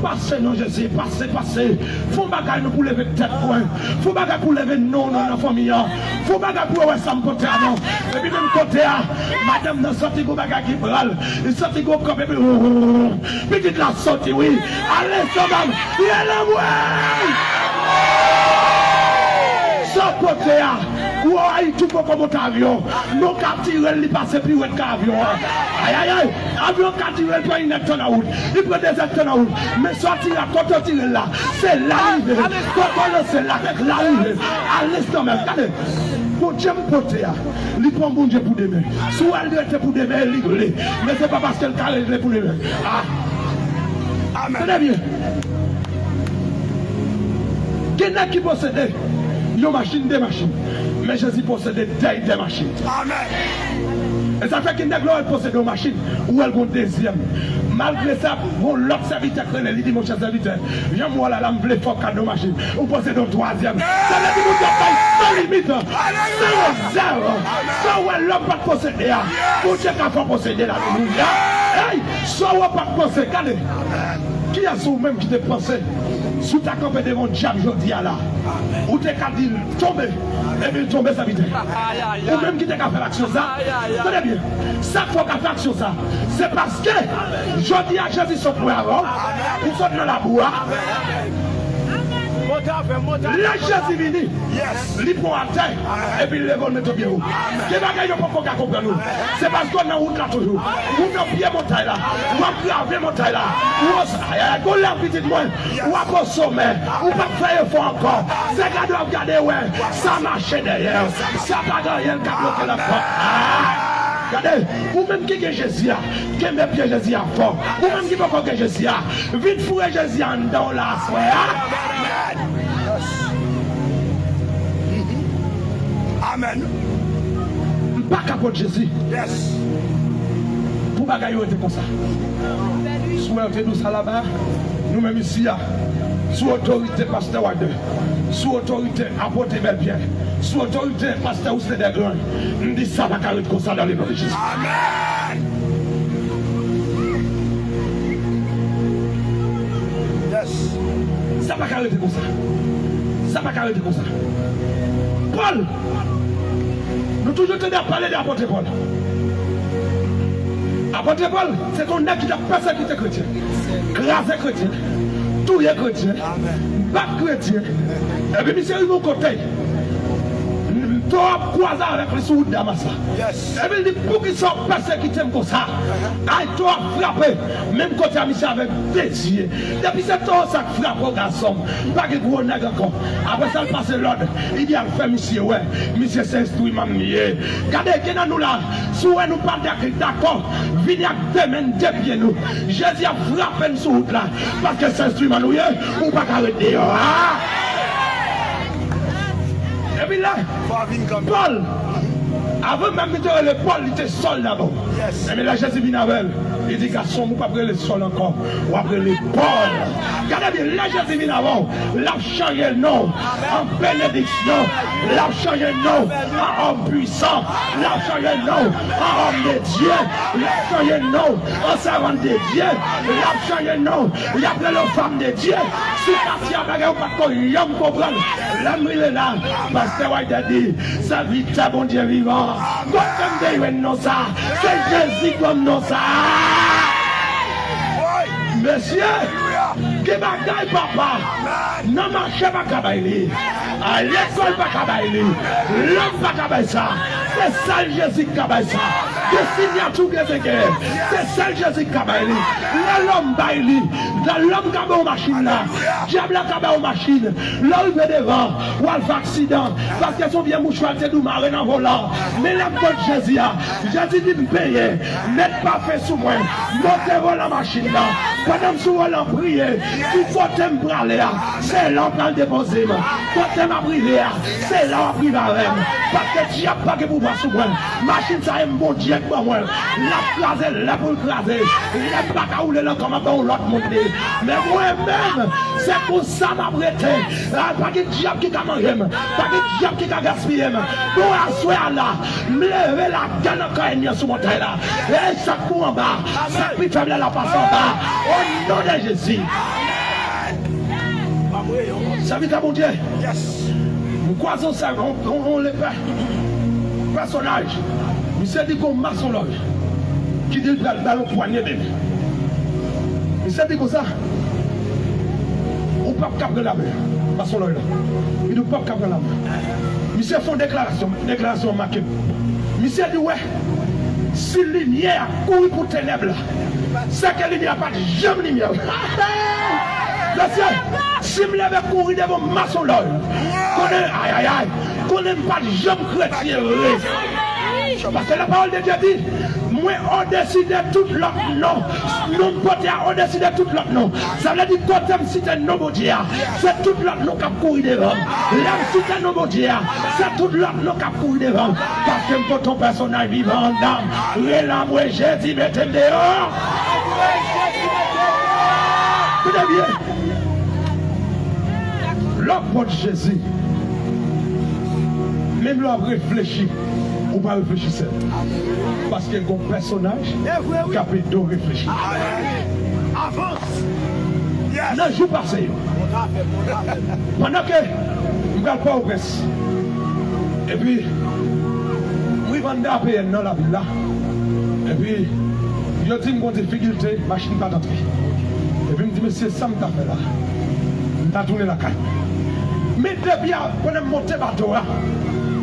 pase non Jezi, pase, pase. Fè yon bagay non pou leve tèt mwen. Fè yon bagay pou leve non, non nan fanmi an. Fè yon bagay pou yo wè sa m pote a non. Epi menm kote a, madanm nan santi gon bagay ki pral. Li santi gon kanpe, epi pitit la soti wi. Ale sanm, li ale mwen. Sa w pote a, Ou wè Ayiti, ou poko monte avyon. Men w ka tire l, li pase pi rèd ke avyon an. Ayayay! Avyon ka tire l, pran inèdtan nan wout. Li pran dezèdtan nan wout. Men sa w tire a, kote w tire l la, se la l rive. Kote w lanse l la, la l rive. Al lestomak. Gade, Bondye m pote a, li pa yon Bondye pou demen. Si w wè l rete pou demen, li vle. Men se pa paske l ka rete pou demen. Ah! Amèn. Tande byen. Gen nèg ki posede yon machin, de machin. Men Jezi posede dèy de machin. Amèn. E sa fè gen nèg lè w wè l posede yon machin, ou wè l gon dezyèm. Malgre sa, gon lòt sèvitè k rele, li di, monchè sèvitè, jan m wè w la, la m vle fè w kado machin. Ou posede yon twazyèm. Sa vle di Bondye ap bay san limit, san rezèv. Sa w wè lòm pa t posede a, Bondye ka fè w posede l. Alelouya. Hey, sa w pa t panse, gade. Kiyès ou menm ki te panse, si w ta kanpe devan dyab jodi a la, ou te ka di l tonbe, epi l tonbe, sèvitè? Ou menm ki te ka fè aksyon sa? Tande byen, sa k fè w ka fè aksyon sa, se paske jodi a Jezi sot lwen avè w, ou sot nan labou a. Lè Jezi vini, li pran w atè, epi l leve w, l mete w byen wo. Gen bagay yo poko ka konprann ou. Se paske w nan wout la toujou. Ou nan pye montay la. W ap grave montay la. Ou o, ay, ay, gon lè pitit mwen, w ap o somè. Ou p ap fè efò ankò. Se gade w ap gade, wè sa mache dèyè w. Sa pa gen anyen k ap bloke l ankò. Ah! Gade, ou menm ki gen Jezi a, kenbe pye Jezi a fò. Ou menm ki poko gen Jezi a, vin foure Jezi a anndan w la aswè a. Amèn. M pa ka kont Jezi. Yes. Pou bagay yo rete konsa. Si w wè yo te di w sa laba, nou menm isi a, sou otorite pastè Wilder, sou otorite apot Bèlpyè, sou otorite pastè Wisner Dègranj, m di sa pa ka ret konsa nan le non de Jezi. Amèn. Yes. Sa pa ka rete konsa. Sa pa ka rete konsa. Pòl, nou toujou tande ap pale de apot Pòl. Apot Pòl, se te yon nèg ki t ap pèsekite kretyen, kraze kretyen, touye kretyen, bat kretyen. Epi misye rive yon kote, towo ap kwaze avèk li sou wout Damas la. Yes. Epi l di, poukisa w pèsekite m konsa? Ay, towo ap frape. Menm kote a, misye avèk de zye. Depi se towo sa k frape w, gason m, pa gen gwo nèg ankò. Apre sa, l pase lòd. Li di al fè misye wè. Misye se enstriman m li ye. Gade, gen nan nou la, si w wè nou pa dak-, dakò, vini ak de men n, de pye nou. Jezi ap frape n sou wout la. Paske se enstriman nou ye, ou pa ka ret deyò a. Epi lè Pòl, avan menm li te rele Pòl, li te Sòl dabò. Yes. Epi lè Jezi vin avè l, li di, gason m, ou p ap rele Sòl ankò, w ap rele Pòl. Gade byen, lè Jezi vin avè w, l ap chanje non w an benediksyon, l ap chanje non w an òm pwisan, l ap chanje non w an òm de Dye, l ap chanje non w an sèvant de Dye, l ap chanje non w, y ap rele w fanm de Dye. Sou katye a, bagay ou pa t ko janm konprann. Lè m rive la, pastè Wilder di, sèvitè Bondye vivan, kote m te jwenn non sa? Se Jezi k ban m non sa. Mesye, gen bagay, papa, nan mache pa ka bay li. A lekòl pa ka bay li. Lòm pa ka bay sa. Se sèl Jezi ki ka bay sa. Gen siyati w bezwen genyen, se sèl Jezi ki ka bay li. Lè lòm bay li, lè lòm ka ba w machin la, dyab la ka ba w machin. Lè w rive devan, w al fè aksidan, paske se yon vye mouchwa l te di w mare nan volan. Men lè m pot Jezi a, Jezi di m peye, met pafen sou mwen, monte volan machin nan. Pandan m sou volan, priye, di kote m prale a, se la w pral depoze m. Kote m ap rive a, se la w ap rive avè m. Paske dyab pa gen pouvwa sou mwen. Machin sa e m Bondye k ban mwen l. L ap kraze lè pou l kraze. Lè m pa ka woule l ankò, m ap ban yon lòt moun li. Men mwen menm, se konsa m ap rete. A, pa gen dyab ki ka manje m. Pa gen dyab ki ka gaspiye m. Bon, aswè a la, m leve lagè nan kan ènmi an sou montay la. E sa k pou anba, sa k pi fèb la, l ap pase anba. O non de Jezi. Sèvitè Bondye. Yes. M kwaze yon sèv, yon, yon, yon lepè. Pèsonaj. Misye di gon masonlòj ki di l pral ba l yon pwanye de men. Misye di konsa, ou p ap ka pran lamen. Mason Lòy la. Li di w p ap ka pran lame. Misye fè yon deklarasyon, deklarasyon an make m. Misye di w wè, si limyè a kouri pou tenèb la, se ke limyè a pa t janm limyè. Mesye, si m leve kouri devan Mason Lòy, konnen, ayayay, konnen m pa t janm kretyen vre. Paske la parole de Dieu di, mwen odesi de tout lòt non. Non m pote a odesi de tout lòt non. Sa vle di kote m site non Bondye a, se tout lòt non k ap kouri devan m. Lè m site non Bondye a, se tout lòt non k ap kouri devan m. Paske m pote yon pèsonaj vivan anndan m. Rele m, Jezi, mete m deyò. Tande byen. Lè w pot Jezi, menm lè w ap reflechi, ou pa reflechi sèl. Paske gon pèsonaj k ap ede w reflechi. Nan jou pase yo, pandan ke m pral Pòtoprens, epi m rive anndan A P N nan lavil la, epi yo di m gon difikilte, machin pa t antre. Epi m di, mesye, sa m ta fè la? M ta tounen lakay mwen. Men depi a, pandan m monte bato a,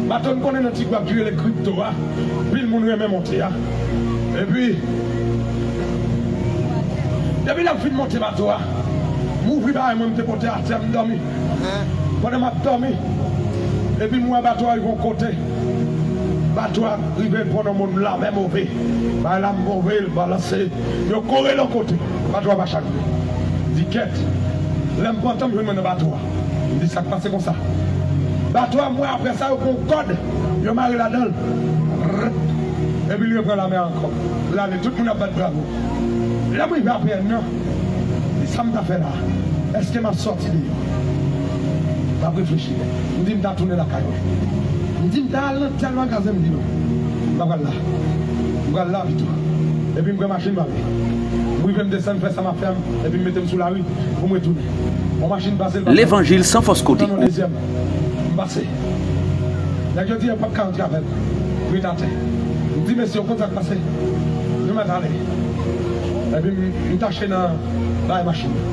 bato n konnen nan Ti Gwav ki rele Kripto a, anpil moun renmen monte a. Epi, depi lè m fin monte bato a, m ouvri bagay mwen, m te pote atè, m dòmi. Pandan m ap dòmi, epi m wè bato a rive yon kote. Bato a rive pran nan moun la, men move. Bagay la move, l balanse. Yo kore l yon kote. Bato a pa chavire. Di kèt. Lè m pantan m jwenn mwen nan bato a. M di sa k pase konsa. Bato a, m wè apre sa, yo pran yon kòd. Yo mare ladan l. Epi l repran lamè ankò. L ale, tout moun ap bat bravo. Lè m rive A P N nan, di sa m ta fè la? Èske m ap sòti deyò? M ap reflechi. M di m ta tounen lakay mwen. M di m ta al nan tèl magazen, m di non. M pa pral la. M pral la pito. Epi m pran machin m ale. M rive m desann, fè sa m ap fè m, epi m mete m sou lari pou m retounen. Yon machin pase, l pase. Levanjil san fòs kote. Nan yon dezyèm, m pase. Nèg yo di yo p ap ka rantre avè m. Ret atè. M di mesye, w konn sa k pase? Nou mèt ale. Epi m, m tache nan bay machin nan.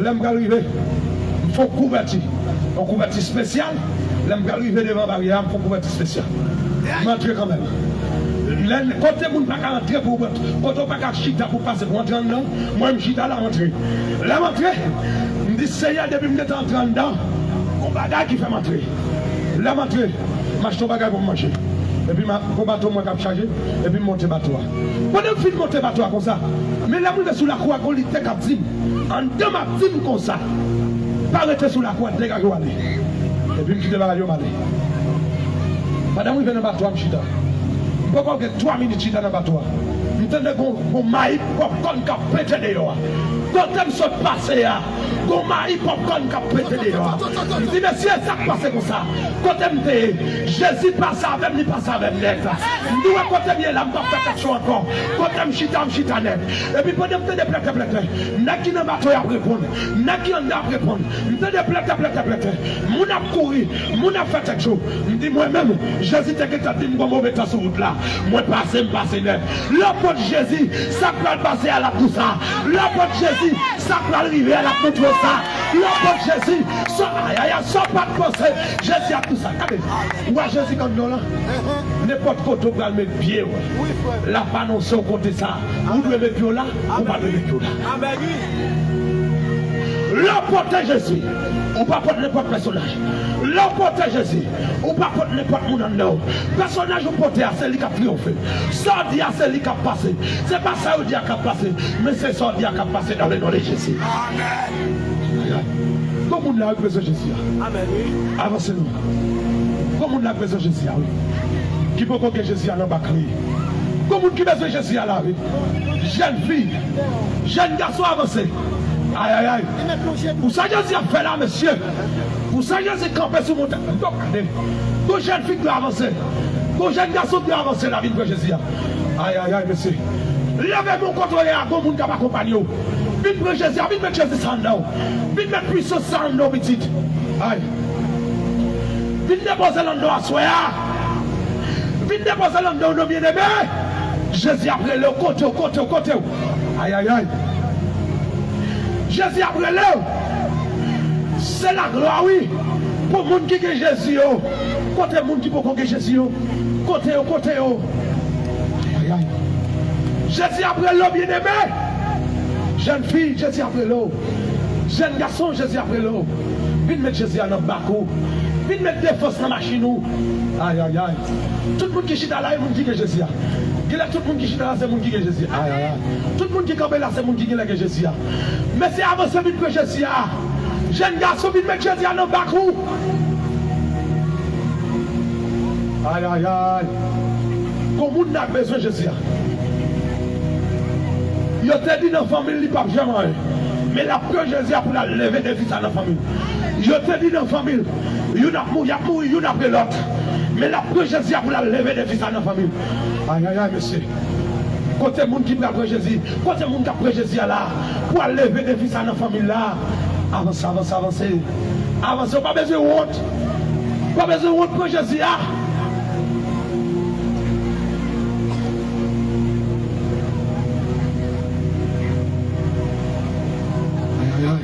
Lè m pral rive, m fè yon kouvèti. Yon kouvèti espesyal. Lè m pral rive devan baryè a, m fè yon kouvèti espesyal. M antre kanmenm. Lè, kote moun pa ka antre pou, kote w pa ka chita pou pase pou antre anndan, mwen m chita la, m antre. Lè m antre, m di, Seyè, depi m gentan antre anndan, gon bagay ki fè m antre. Lè m antre, m achte yon bagay pou m manje. Epi m a, gon bato mwen k ap chaje, epi m monte bato a. Pandan m fin monte bato a konsa, men lè m rive sou lakou a, gon lite k ap di m, anndan m ap di m konsa, pa rete sou lakou a, degaje w ale. Epi m kite bagay yo, m ale. Pandan m rive nan bato a, m chita. M poko gen twa minit chita nan bato a. M tande gon, gon mayi pòpkòn k ap pete deyò a. Kote m sot pase a, gon mayi pòpkòn k ap pete deyò a. M di, mesye, sa k pase konsa? Kote m te ye? Jezi pase avè m, li pase avè m nèt. M di, wè kote m ye la, m p ap fè tèt cho ankò. Kote m chita, m chita nèt. Epi pandan m tande plètè, plètè, nèg ki nan bato y ap reponn, nèg ki anndan ap reponn. M tande plètè, plètè, plètè. Moun ap kouri, moun ap fè tèt cho. M di mwen menm, Jezi te gentan di m gon move tan sou wout la. Mwen pase, m pase nèt. Lè w pot Jezi, sa k pral pase a l ap di w sa. Lè w pot Jezi, sa k pral rive a l ap montre w sa. Lè w pot Jezi, sa, ayayay, sa w pa t panse, Jezi ap di w sa. Gade, w a Jezi k anndan w lan. Nenpòt kote w pral met pye w, l ap anonse w kote sa. Ou dwe met pye w la, ou pa dwe met pye w la. Lè w pote Jezi, ou pa pot nenpòt pèsonaj. Lè w pote Jezi, ou pa pot nenpòt moun anndan w. Pèsonaj ou pote a, se li k ap triyonfe. Sa w di a, se li k ap pase. Se pa sa yo di a k ap pase, men se sa w di a k ap pase dans le nom de Jésus. Ayayay. Gon moun la ki bezwen Jezi a. Avanse non. Gon moun la ki bezwen Jezi a, wi. Ki poko gen Jezi a nan bak li. Gon moun ki bezwen Jezi a la, wi. Jèn fi, jèn gason, avanse. Ayayay. Pou sa Jezi ap fè la, mesye. Pou sa Jezi kanpe sou montay. Donk, gade. Gon jèn fi ki dwe avanse. Gon jèn gason ki dwe avanse la, vin pran Jezi a. Ayayay, mesye. Leve men w kote w ye a, gon moun k ap akonpanye w. Vin pran Jezi a, vin met Jezi sa anndan w. Vin met pwisans sa anndan w, pitit. Ay. Vin depoze l anndan w aswè a. Vin depoze l anndan w, non, byeneme. Jezi ap rele w, kote w, kote w, kote w. Ayayay. Jezi ap rele w. Se laglwa, wi, pou moun ki gen Jezi yo. Kote moun ki poko gen Jezi yo? Kote yo, kote yo? Ayayay. Jezi ap rele w, byeneme. Jèn fi, Jezi ap rele w. Jèn gason, Jezi ap rele w. Vin met Jezi a nan bak ou. Vin met defans nan machin ou. Ayayay. Tout moun ki chita la, e moun ki gen Jezi a. Genlè tout moun ki chita la, se moun ki gen Jezi a. Ayayay. Tout moun ki kanpe la, se moun ki genlè gen Jezi a. Mesye, avanse vin pre Jezi a. Jèn gason, vin met Jezi a nan bak ou. Ayayay. Gon moun la k bezwen Jezi a. Yo te di nan fanmi l li p ap janm anyen. Men l ap pre Jezi a pou l al leve defi sa nan fanmi l. Yo te di nan fanmi l, youn ap mouri, y ap mouri youn apre lòt. Men l ap pre Jezi a pou l al leve defi sa nan fanmi l. Ayayay, mesye. Kote moun ki pral pre Jezi? Kote moun k ap pre Jezi a la? Pou al leve defi sa nan fanmi l la. Avanse, avanse, avanse. Avanse, ou pa bezwen wont. Ou pa bezwen wont pre Jezi a. Ayayay.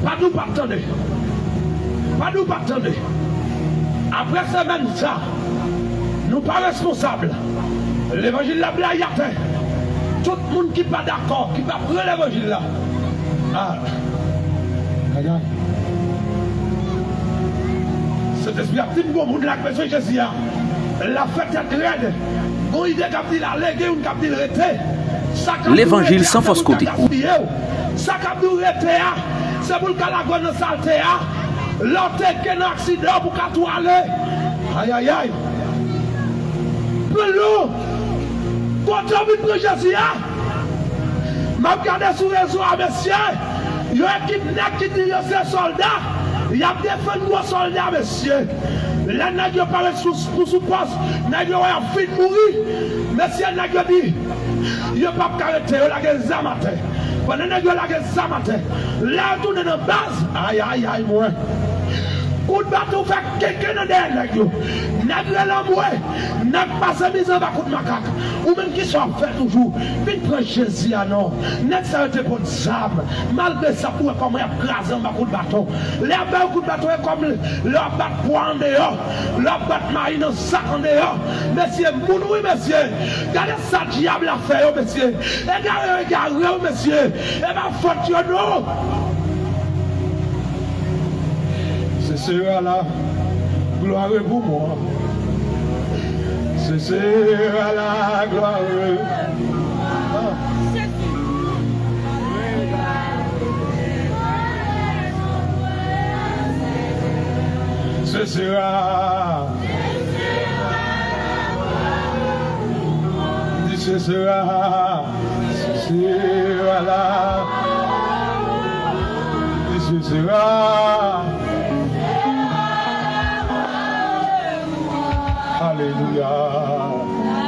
Pa di w pa t tande. Pa di w pa t tande. Apre semèn sa, nou pa responsab. Levanjil la blayi atè. Tout moun ki pa dakò, ki pa pre levanjil la. Ah. Ayayay. Sentespri ap di m gon moun la k bezwen Jezi a. L ap fè tèt rèd. Gon ide k ap di l ale, gen youn k ap di l rete. Sa k ap di w rete a, se pou l ka gaspiye w. Sa k ap di w rete a, se pou l ka lage w nan salte a. Lè w teke nan aksidan, pou w ka tou ale. Ayayay. Pran l non. Kote w vin pran Jezi a? M ap gade sou rezo a, mesye. Yon ekip nèg ki di yo se sòlda. Y ap defann gwo sòlda, mesye. Lè nèg yo parèt sou, sou, sou pòs, nèg yo wè y ap fin mouri. Mesye, nèg yo di, yo p ap ka rete, yo lage zam atè. Pandan nèg yo lage zam atè, lè yo tounen nan baz, ayayay mwen. Kout baton fè kenken nan dèyè nèg yo. Nèg rele anmwe, nèg pase mizè anba kout makak. Ou menm ki sa w ap fè toujou? Vin pran Jezi a non. Nèg sa yo te pot zam. Malgre sa, pou wè kòman y ap kraze anba kout baton. Lè y ap ba yo kout baton, e kòm lè w ap bat pwa andeyò, lè w ap bat mayi nan sak andeyò. Mesye, moun wi, mesye. Gade sa dyab la fè yo, mesye. Egare yo egare yo, mesye. E pa fòt yo, non. Se sera la gloire pour moi. Ce sera la gloire. Ce sera. Dis, ce sera. Ce sera la. Dis, ce sera. Alléluia.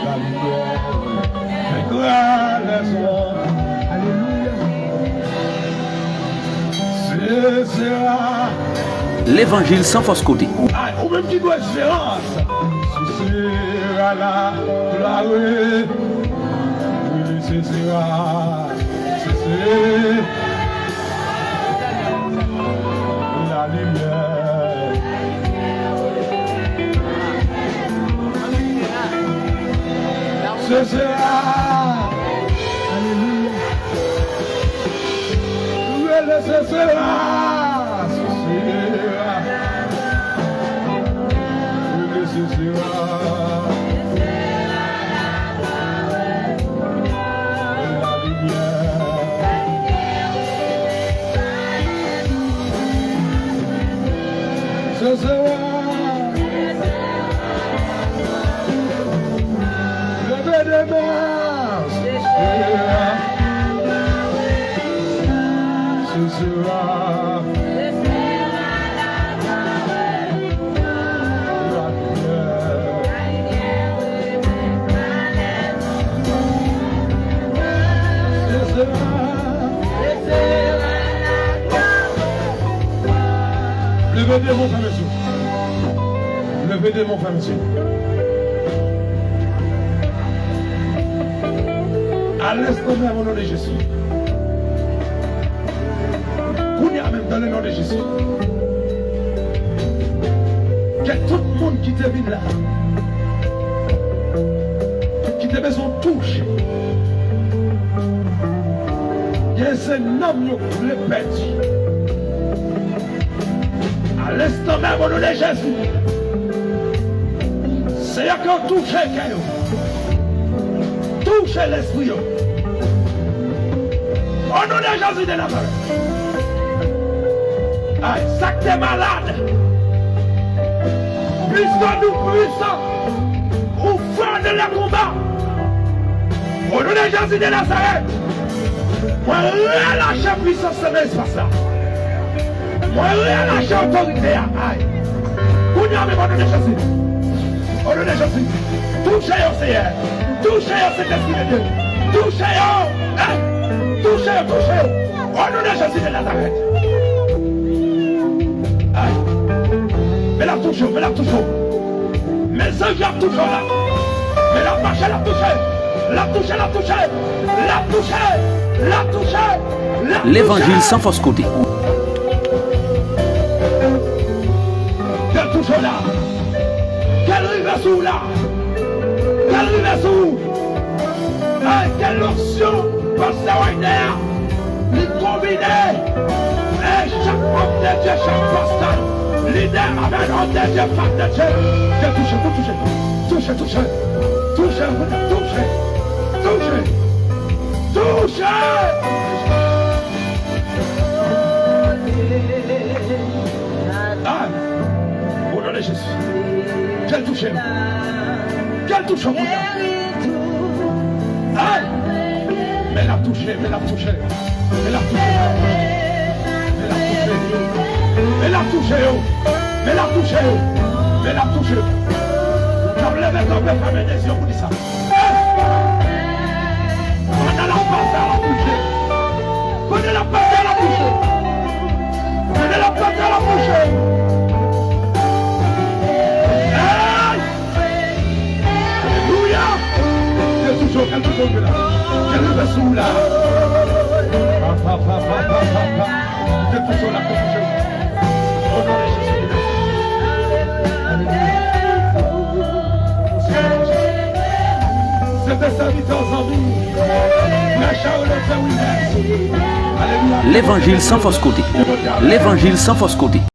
La lumière vaincra les hommes. Alléluia. Ce sera. Levanjil san fòs kote. Ah, ou menm ki dwe esperans. Ce sera la gloire. Oui, ce sera. Ce sera. La lumière. Ce sera. Alléluia. Rele ce sera. Ce sera. Rele ce sera. Ce sera. Leve de men. Ce sera. Ce sera. Leve de men, frè m e sè. Leve de men, frè m e sè. À l'instant même, au nom de Jésus. Kou Ke tout moun ki te vin la, ki te bezwen touche, gen se nanm yo k vle pèdi. A lenstan menm, o non de Jezi, Seyè, ke w touche kè yo. Touche lespri yo. O non de Jezi de Nazarèt. Ay, sa k te malad. Pwisan nou pwisan. Ou fè de le konba. O non de Jezi de Nazarèt. Mwen relache pwisans nan espas la. Mwen relache otorite a. Ay. Kounye a menm, o non de Jezi. O non de Jezi. Touche yo, Seyè. Touche yo, Sentespri de Dye. Touche yo. Ay. Touche yo, touche yo. O non de Jezi de Nazarèt. Ay. Men l ap touche yo, men l ap touche yo. Men zanj yo ap touche yo la. Men l ap mache, l ap touche. L ap touche, l ap touche. L ap touche. L ap touche. L ap touche. Levanjil san fòs kote. Ke l touche w la. Ke l rive sou w la. Ke l rive sou w. Ay, ke l onksyon pastè Wagner a, li konbine. Ay, chak òm de Dye, chak pastè, lidè avèk òm de Dye, fanm de Dye. Ke l touche, ke l touche. Touche, touche. Touche, touche. Touche. Touche. Ay, o non de Jezi. Ke l touche yo. Ke l touche yo kounye a. Ay. Men l ap touche, men l ap touche. Men l ap touche. Men l ap touche. Men l ap touche yo. Men l ap touche yo. Men l ap touche yo. N ap leve kanpe, fèmen de zye pou di sa. Pandan l ap pase a, l ap touche. Pandan l ap pase a, l ap touche. Pandan l ap pase a, l ap touche. Hey! Alelouya! Ke l touche w, ke l touche w la. Ke l rive sou w la. Pa, pa, pa. Ke l touche w la, ke l touche w. O non de Jezi de Nazarèt. Alelouya. Se te sèvitè w, zanmi. Frè Charles Williams. Alelouya. Levanjil san fòs kote. Levanjil san fòs kote.